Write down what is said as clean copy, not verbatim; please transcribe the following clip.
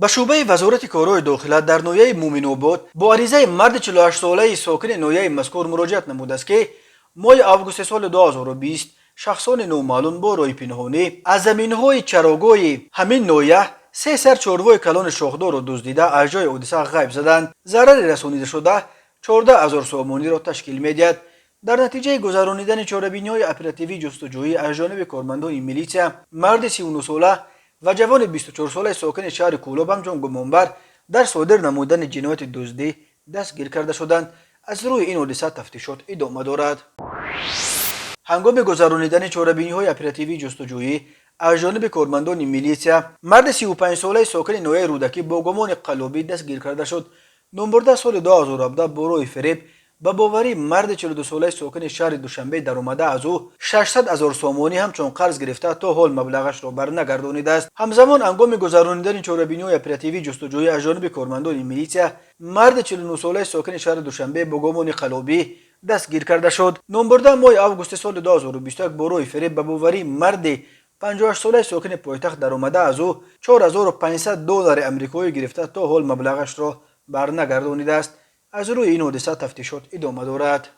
Ба шӯъбаи Вазорати корҳои дохила дар ноҳияи Муъминобод бо аризаи марди 48-солаи сокини ноҳияи мазкур муроҷиат намудааст, ки моҳи августи соли 2020 шахсони номаълум бо роҳи пинҳонӣ аз заминҳои чарогоҳи ҳамин ноҳия се сар чорвои калони шохдорро дуздида, аз ҷои ҳодиса ғайб заданд. Зарари расонидашуда 14 000 сомониро ташкил медиҳад. Дар натиҷаи гузаронидани чорабиниҳои оперативии ҷустуҷӯӣ аз ҷониби кормандони милитсия марди 39-сола ва ҷавони 24-солаи сокини шаҳри Кӯлоб ҳамчун гумонбар дар содир намудани ҷинояти дуздӣ дастгир карда шуданд. Аз рӯи ин ҳодиса тафтишот идома дорад. Ҳангоми гузаронидани чорабиниҳои оперативии ҷустуҷӯӣ аз ҷониби кормандони милитсия марди 35-солаи сокини ноҳияи Рӯдакӣ бо гумони қаллобӣ дастгир карда шуд. Номбурда соли 2017 бо роҳи фиреб ба боварии марди 42-солаи сокини шаҳри Душанбе даромада, аз ӯ 600 ҳазор сомонӣ ҳамчун қарз гирифта, то ҳол маблағашро барнагардонидааст. Ҳамзамон, ҳангоми гузаронидани чорабиниҳои оперативии ҷустуҷӯӣ аз ҷониби кормандони милитсия марди 49-солаи сокини шаҳри Душанбе бо гумони қаллобӣ дастгир карда шуд. Номбурда моҳи августи соли 2021 бо роҳи фиреб ба боварии марди 58-солаи сокини пойтахт даромада, аз ӯ 4500 доллари амрикоӣ гирифта, то ҳол маблағашро барнагардонидааст. Аз рӯи ин ҳодиса тафтишот идома дорад.